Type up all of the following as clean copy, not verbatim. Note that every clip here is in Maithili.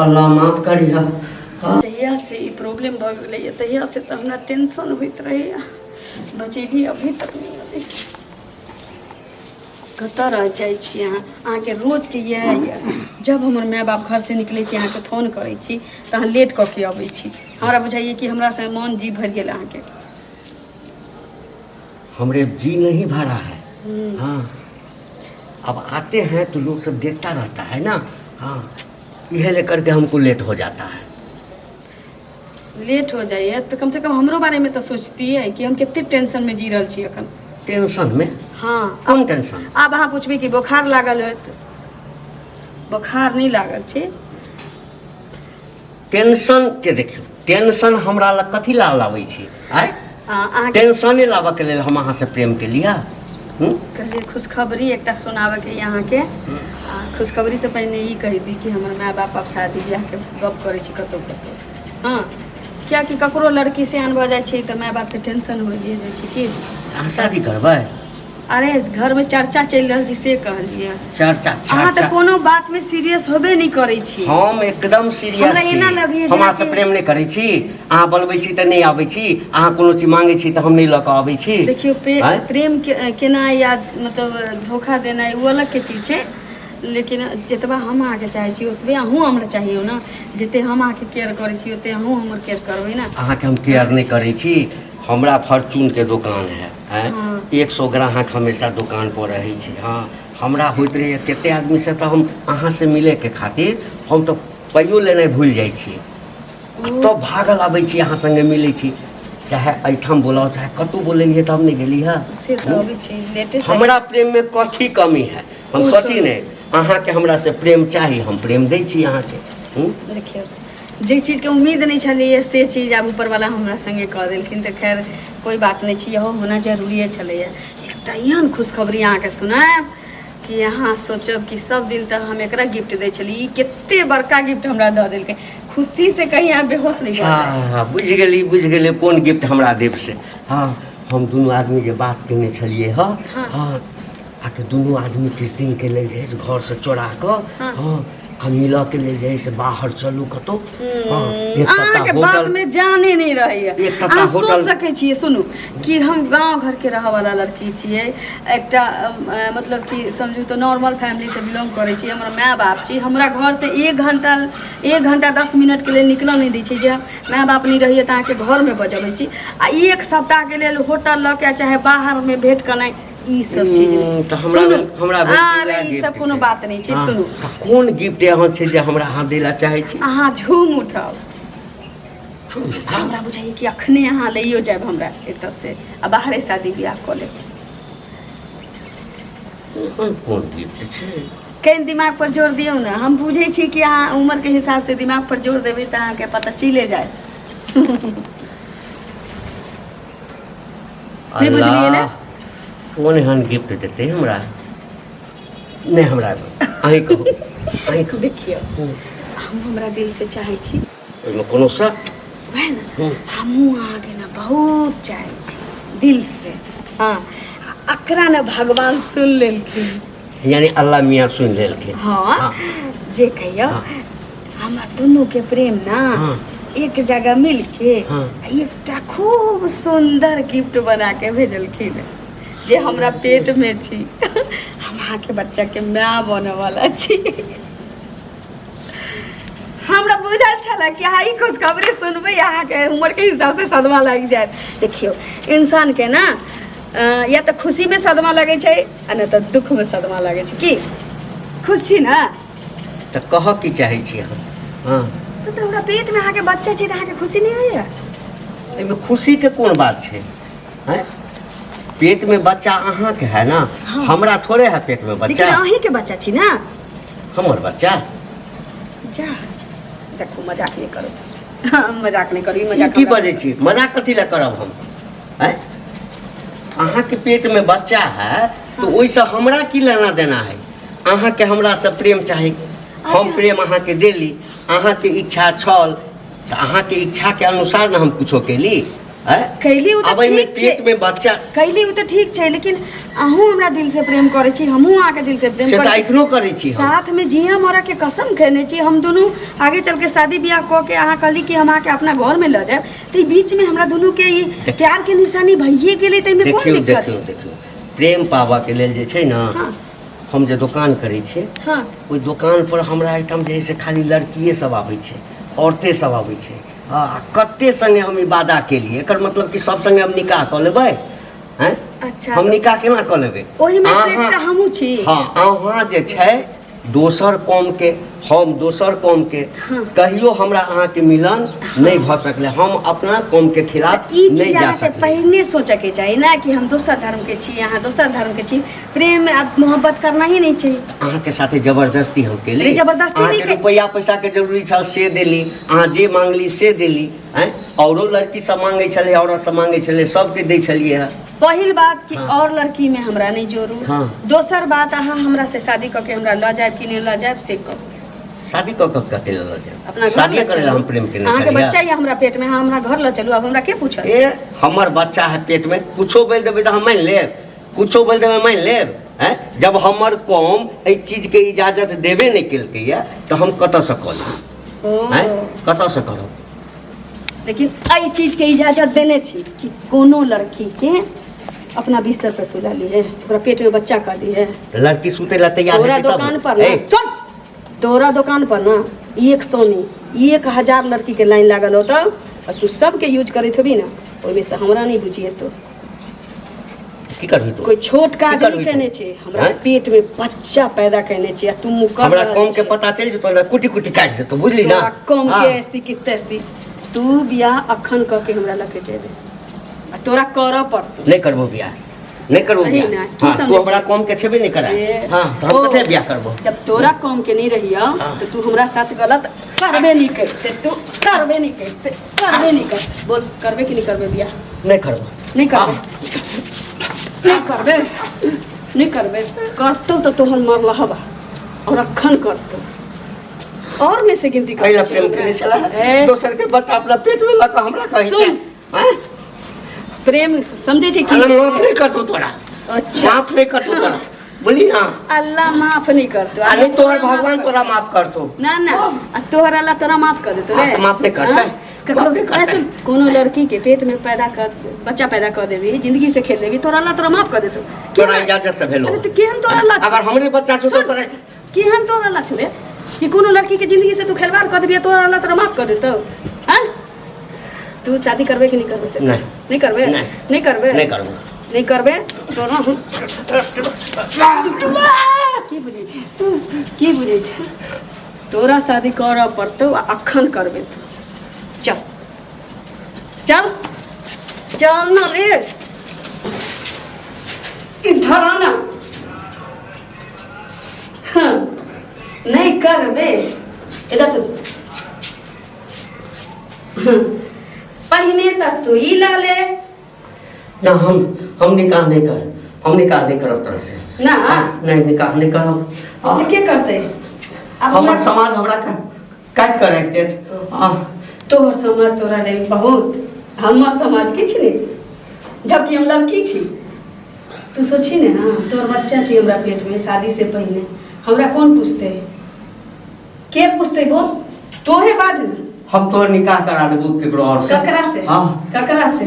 अल्लाह माफ करिहा। जहिया से ई प्रॉब्लम भऽ गेलैए तहिया से तऽ हमरा टेंशन होइत रहैए, बचेली अभी तक नहि अबै। कतऽ रह जाइ छी अहाँ? अहाँके रोजके इएह यऽ, जब हमर माय बाप घरसँ निकलै छी, अहाँके फोन करै छी तऽ अहाँ लेट कऽ के अबै छी। हमरा बुझाइए कि हमरा से मन जी भरि गेल अहाँके। हमरे जी नहीं भरा है। हाँ, अब आते हैं तो लोग सब देखता रहता है ना। हाँ, यह लेकर के हमको लेट हो जाता है। लेट हो जाइए तऽ कम से कम हमरो बारेमे तऽ सोचतियै कि हम कते टेंशनमे जी रहल छी अखन। टेंशन में? हाँ। कौन टेंशन? आब अहाँ पुछबै कि बोखार लागल होत। बोखार नहि लागल छै। टेंशन के देखियौ, टेंशन हमरा लग कथी ला लाबै छी आय? अहाँके टेंशने लाबऽके लेल हम अहाँसँ प्रेम केलियै? कहलियै खुशखबरी एकटा सुनाबऽके यऽ अहाँके। आ खुशखबरीसँ पहिने ई कहि दी कि हमर माय बाप आब शादी बियाहके गप करै छी कतहु कतहु। हँ, कियाकि ककरो लड़की सियान भऽ जाइ छै तऽ माय बापके टेंशन हो जाइ छै कि। अहाँ शादी करबै? अरे, घरमे चर्चा चलि रहल छै से कहलियै। चर्चा? अहाँ तऽ चर्चा। कोनो बातमे सीरियस होबे नहि करै छी। हम एकदम सीरियस हमरा छी। एना लगैए हम अहाँसँ जेनाकि- प्रेम नहि करै छी? अहाँ बोलबै छी तऽ नहि आबै छी, अहाँ कोनो चीज मांगै छी तऽ हम नहि लऽ कऽ अबै छी। देखियौ, आँय? प्रेम केनाइ या मतलब धोखा देनाइ ओ अलगके चीज छै, लेकिन जतबा हम अहाँके चाहै छी ओतबे अहूँ हमरा चाहियौ ने। जते हम अहाँके केयर करै छी ओते अहूँ हमर केयर करबै ने। अहाँके हम केयर नहि करै छी? हमरा फॉर्च्यूनके दोकान है, आँय? हाँ। 100 ग्राहक हमेशा दोकान पर रहै छै। हँ, हमरा होइत रहैए कतेक आदमीसँ तऽ हम अहाँसँ मिलैके खातिर हम तऽ पाइयो लेनाइ भूलि जाइ छी आ तब भागल आबै छी, अहाँ सङ्गे मिलै छी। चाहे एहिठाम बोलाउ, चाहे कतहु बोलेलियै तऽ हम नहि गेली हँ। से तऽ अबै छी लेटे। हमरा प्रेममे कथी कमी है? हम ओ कथी सब- नहि, अहाँके हमरासँ प्रेम चाही, हम प्रेम दै छी अहाँके। देखियौ, जे चीजके उम्मीद नहि छलैए से चीज आब ऊपरवला हमरा सङ्गे कऽ देलखिन, तऽ खैर कोइ बात नहि छै, इहो होना जरूरिए छलैए। एकटा एहन खुशखबरी अहाँके सुनायब कि अहाँ सोचब कि सब दिन तऽ हम एकरा गिफ्ट दै छलियै, ई कते बड़का गिफ्ट हमरा दऽ देलकै। खुशी से कहीं अहाँ बेहोश नहि भऽ जायब। अच्छा, बुझि गेली, बुझि गेली कोन गिफ्ट हमरा देब से। हँ, हम दुनू आदमी जे बात केने छलियै हँ। हँ, आके दुनू आदमी किछु दिनके लेल जे है से घरसँ चोरा कऽ, हँ, आ मिलऽके लेल जे है से बाहर चलू कतहु। हँ, एक सप्ताह अहाँके बात होटल में जाने नहीं रहैया। एक सप्ताह अहाँ सोच होटल- सकै छियै, सुनू, कि हम गाँव घरके रहऽवला लड़की छियै, एकटा मतलब कि समझू तऽ नॉर्मल फैमिलीसँ बिलोंग करै छी। हमर माय बाप छी, हमरा घरसँ 1 घंटा, 1 घंटा 10 मिनटके लेल निकलऽ नहि दै छै। जे माय बाप नहि रहैया तऽ अहाँके घरमे बजबै छी, आ एक सप्ताहके लेल होटल लऽ के चाहे बाहरमे भेँट केनाइ, ई सब चीज नहि। तऽ हमरा सुनू, हमरा भेल कि अरे वएह ई सब गिफ्ट कोनो छै। बात नहि छै। हँ, सुनू। तऽ कोन गिफ्ट एहन छै जे हमरा अहाँ दै लए चाहै छी? अहाँ झूम उठब। छोड़ू। हमरा बुझाइए कि अखने अहाँ लैयो जायब हमरा एतऽ से आ बाहरे शादी बियाह कऽ लेब। एहन कोन गिफ्ट छै? कनि दिमाग पर जोर दियौ ने। हम बुझै छी कि अहाँ उम्रके हिसाबसँ दिमाग पर जोर देबै तऽ अहाँके पता चले जायत। नहि बुझलियै ने? अल्लाह, कोन एहन गिफ्ट देतै हमरा? नहि, हमरा अहीं कहू, अहीं कहू। देखियौ, हम हमरा दिलसँ चाहै छी। ओहिमे कोनो शक? वएह ने, हमहूँ अहाँके ने बहुत चाहै छी दिलसँ। हँ, आ एकरा ने भगवान सुनि लेलखिन। यानी अल्लाह मियाँ सुनि लेलखिन। हाँ। जे कहियौ, हमर दुनूके प्रेम ने एक जगह मिलके आ एकटा खूब सुन्दर गिफ्ट बना के भेजलखिन जे हमरा पेट में छी। हम अहाँके बच्चाके माय बनऽ वाला छी। हमरा बुझल छलै कि अहाँ ई खुशखबरी सुनबै, अहाँके उम्रके हिसाबसँ सदमा लागि जायत। देखियौ, इंसानके ने या तऽ खुशीमे सदमा लगै छै आ नहि तऽ दुःखमे सदमा लगै छै। की खुश छी ने? तऽ कहऽ की चाहै छी अहाँ? हँ। तऽ हमरा पेटमे अहाँके बच्चा छै तऽ अहाँके खुशी नहि होइए? एहिमे खुशीके कोन बात छै? हैं, पेटमे बच्चा अहाँके है ना? हाँ। हमरा थोड़े है पेटमे लेकिन बच्चा। अहीँके बच्चा छी ने। हमर बच्चा? जा, देखू, मजाक नहि करू, मजाक नहि करू, ई ई मजाक की बजै छी? मजाक कथी लए करब हम? हैं, अहाँके पेटमे बच्चा है तऽ ओहिसँ हमरा की लेना देना है? अहाँके हमरासँ प्रेम चाही, हम प्रेम अहाँके देली। अहाँके इच्छा छल तऽ अहाँके इच्छाके अनुसार ने हम कुछो केली। हैं? कैली उ तऽ आब एहिमे ठीक छै। पेट में बच्चा कैली उ तऽ ठीक छै, लेकिन अहूँ हमरा दिल से प्रेम करै छी, हमहूँ अहाँके दिल से प्रेम से तऽ करै छी। एखनो करै छी हम। साथ में जिया मरऽ के कसम खेने छी हम दुनू। आगे चल के शादी बियाह कऽ के अहाँ कहली कि हम अहाँके अपना घर में लऽ जायब, तऽ ई बीच में हमरा दुनू के ई प्यार के निशानी भइए गेलै, तऽ एहिमे कोन देखियौ दिक्कत देखियौ छै? देखियौ, प्रेम पाबऽके लेल जे छै ने, हम जे दोकान करै छियै, ओहि दोकान पर हमरा एहिठाम जे है से खाली लड़किए सब आबै छै, औरते सब आबै छै। हँ, आ कते संगे हम ई वादा केलियै, एकर मतलब कि सब संगे हम निकाह कऽ लेबै? हैं? अच्छा। हम निकाह केना कऽ लेबै? ओहिमे से एकटा हमहूँ छी। हँ, अहाँ जे छै दोसर कौमके, हम दोसर कौमके, कहियो हमरा अहाँके मिलन नहि भऽ सकलै। हम अपना कौमके खिलाफ ई नहि चीज जा अहाँके सकलियै। पहिने सोचऽके चाही ने कि हम दोसर धर्मके छी, अहाँ दोसर धर्मके छी। प्रेम में अब मोहब्बत करना ही नहीं चाहिए। अहाँके साथे जबरदस्ती हम केली? अरे जबरदस्ती नहीं। अहाँके रुपैआ पैसाके जरूरी छल से देली, अहाँ जे मांगली से देली। आँय, औरो लड़की सब मांगै छलै, औरत सब मांगै छलै, सबके दै छलियै हँ। पहिल बात कि और लड़की में हमरा नहीं जोड़ू। दोसर बात, अहाँ हमरा से शादी कऽ के हमरा लऽ जायब कि नहीं लऽ जायब से कहू। शादी कऽ कऽ कते लऽ जायब? अपना घर शादी लऽ करै लए चलू। हम प्रेम केने अहाँके छलियै? बच्चा यऽ हमरा पेट में, अहाँ हमरा घर लऽ चलू। आब हमरा के पूछत? ए, हमर बच्चा है पेट में, कुछो बोलि देबै तऽ हम मानि लेब? कुछो बोलि देबै मानि लेब? आँय, जब हमर कौम एहि चीजके इजाजत देबे नहि केलकैया तऽ हम कतऽसँ कऽ लेब? ओ। आँय, कतऽसँ करब? लेकिन एहि चीजके इजाजत देने छी कि कोनो लड़की के अपना बिस्तर पर सुला ली है, ओकरा पेट में बच्चा कर दी है? तऽ लड़की सुतै लए तैयार तोरा हेतै तब। दुकान पर ना, ए, सुन, तोरा दुकान पर ना 100 नहीं 1000 लड़की के लाइन लागल होता और तू सबके यूज करैत होबी ना, ओहिमे से हमरा नहीं बुझिए तो। की करबही तू? कोई छोट काज की करबही नहीं केने तू? छै, हमरा आँय? पेट में बच्चा पैदा केने छै आ तू मुकर हमरा रहल कम के छै। पता चलि जेतौ ने, कुटी कुटी काटि देतौ, बुझली ना? तोरा कम हाँ। के ऐसी की तैसी। तू बियाह अखन कऽ के हमरा लके जेबे आ तोरा करऽ पड़तौ। नहि करबो बियाह, नहि करबो सही बियाह। ना, की हाँ, तू समझै हमरा छी? कम के छेबे नहि करा। ए, हाँ, तऽ हम ओ, कते बियाह करबो? जब तोरा कम के नहीं रहियो हाँ। तो तू हमरा साथ गलत करबे नहीं करते, तू करबे नहीं करते, करबे नहीं कर। बोल, करबे कि नहीं करबे बियाह? नहि करबो। नहीं करबे? नहीं करबे? नहीं करबे? करतौ तो तोहर मरल हवा और अखन करतौ और में से गिनती एहि ला छै प्रेम हमरा। केने छला? ए, दोसर के बच्चा अपना पेट में लऽ कऽ हमरा कहै छै? सुन। आँय? प्रेम समझै छै कि अल्लाह माफ नहि करतौ तोरा। अच्छा। माफ नहि करतौ तोरा, बुझली ना? अल्लाह माफ नहीं करतो। आ नहि तोहर भगवान तोरा माफ करतौ। ना ना, आ तोहर अल्लाह तोरा माफ कर देतो हाँ, रे। तऽ माफ नहि करतै। हाँ? ककरो माफ नहि करतै। अरे सुन, कोनो लड़की के पेट में पैदा कर बच्चा पैदा कर देबी, जिंदगी से खेल लेबी, तोरा अल्लाह तोरा माफ कर देतो। तोरा इजाजत से भेलो। अरे तऽ केहन तोरा अल्लाह? अगर हमरे बच्चा छौ तऽ सुन, तोरा केहन तोरा अल्लाह छौ रे कि कोनो लड़की के जिंदगी से तू खिलवाड़ कर देबी, तोरा अल्लाह तोरा माफ कर देतो? हाँ, तू शादी करबे कि नहीं करबे से? नहीं। नहीं करबे? नहीं। नहीं करबे? नहीं करबो। नहीं करबे तोरा हम की बुझै छै, की बुझै छै? तोरा शादी करऽ पड़तौ आ अखन करबे तू। चल चल चल ना रे, इधर आना। हाँ, नहीं करबे? इधर चल। हाँ, पहिने तक तू ई ला ले। ना, हम निकाह नहीं कर, हम निकाह नहीं करब तोरा से। ना? हाँ, नहीं, निकाह नहीं करब। तऽ के करतै आब? हमर समाज हमरा काटि कऽ राखि देत। हाँ। तोहर समाज तोरा लेल बहुत, हमर समाज किछु नहि, जबकि हम लड़की छी। तू सोची ने, हाँ, तोहर बच्चा छै हमरा पेट में, शादी से पहिने हमरा कोन पूछतै? के पूछतै? बोल, तोहे बाज ने। हम तोहर निकाह करा देबो केकरो और से। ककरा से? हाँ। ककरा से?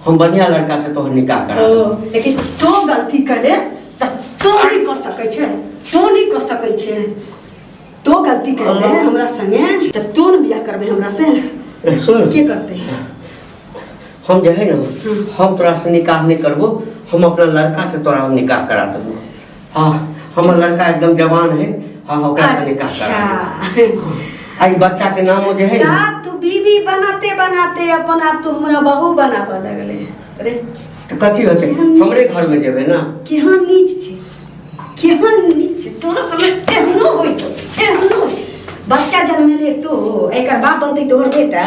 हम बढ़िया लड़का से तोहर निकाह करा ओ देबो। लेकिन तो गलती करे तऽ तो नहीं कर सकै छै, तो नहीं कर सकै छै। तो गलती कर ले हमरा संगे तऽ तू ने बियाह करबे हमरा से? ए, सुन। के करते? हम जे है ना, हम तोरा से निकाह नहीं करबो, हम अपना लड़का से तोरा हम निकाह करा देबो। हाँ, हमर लड़का एकदम जवान है। हाँ, ओकरा से निकाह करा देबो। अच्छा। आ ई बच्चा के नामो जे है ना। का तू बीबी बनाते बनाते अपन आप तू हमरा बहू बनाबऽ लगले रे? तऽ कथी होतै? हमरे घर में जेबै ना। केहन नीच छै, केहन नीच छै तोरा समय। एहनो होइ छौ, एहनो होइ। बच्चा जन्मेले तो एकर बाप बनतै तोहर बेटा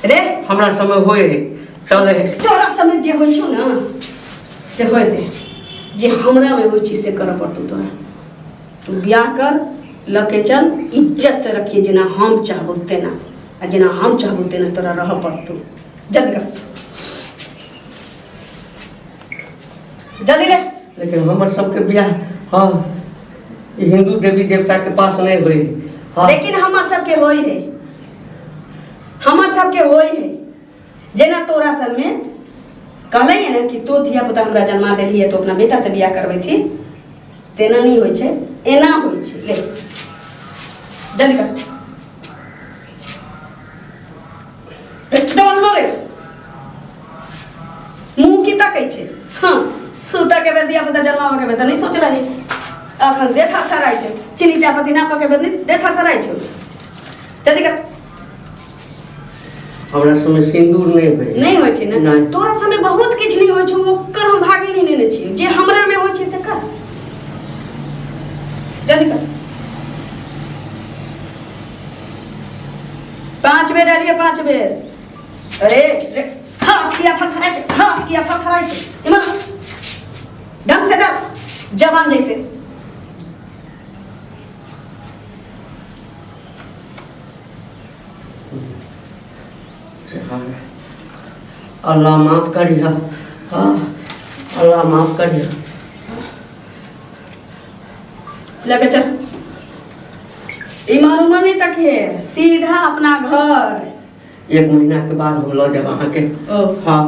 रे? हमरा समय होए है, चले है। तोरा समय जे होइ छौ ना से होइ दे, जे हमरा में होइ छै से करऽ पड़तौ तोरा। तू बियाह कर, लऽ के चल, इज्जत से रखिए, जेना हम चाहबो तेना, आ जेना हम चाहबो तेना तोरा रहऽ पड़तौ। जल्दी कर, जल्दी ले। लेकिन हमर सबके बियाह, हाँ, ई हिंदू देवी देवता के पास नहीं होई। हाँ। लेकिन हमर सबके होई है, हमर सबके होई है। जेना तोरा सबमे कहले है ना कि तो धिया पुता हमरा जन्मा देली है तो अपना बेटा से बियाह करबै थी, तेना नहीं होइ छै, एना होइ छै। ले जल्दी कर, डोल रे मुँह की तकै छै? हाँ, सुतऽ के बेर धिया पुता जन्माबऽ के बेर तऽ नहि सोच रही, अखन देह थरथराइ छै। चीनी चाहपत्ती नापऽ के बेर नहि देह थरथराइ छै। जल्दी कर। हमरा समय सिन्दूर नहि होइ। नहि होइ छै ने? नहि। तोरा समय बहुत किछु नहि होइ छै, ओकर हम भागी नहि नेने छियै। जे हमरा मे होइ छै से कर, जल्दी कर। 5 बेर डालिए, 5 बेर। अरे रे, हाथ किया थरथराइ छै? हाथ किया थरथराइ छै? इमहर आ। ढंग से डाल, जवान जैसे। अल्लाह माफ करिह, हाँ, अल्लाह माफ करिह। लगे चल, इमहर उमहर नहीं तकिए, सीधा अपना घर। 1 महीना के बाद हम लऽ जायब अहाँके। ओ। हाँ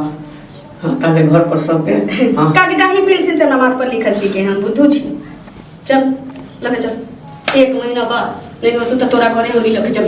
हाँ, ताले घर पर सबके, हाँ। कागजाही पेंसिल से नमाज पर लिखल छी के हम बुद्धू छी। चल लगे चल, 1 महीना बाद नहीं होतू तो तोरा घरे हम ही लगे चल।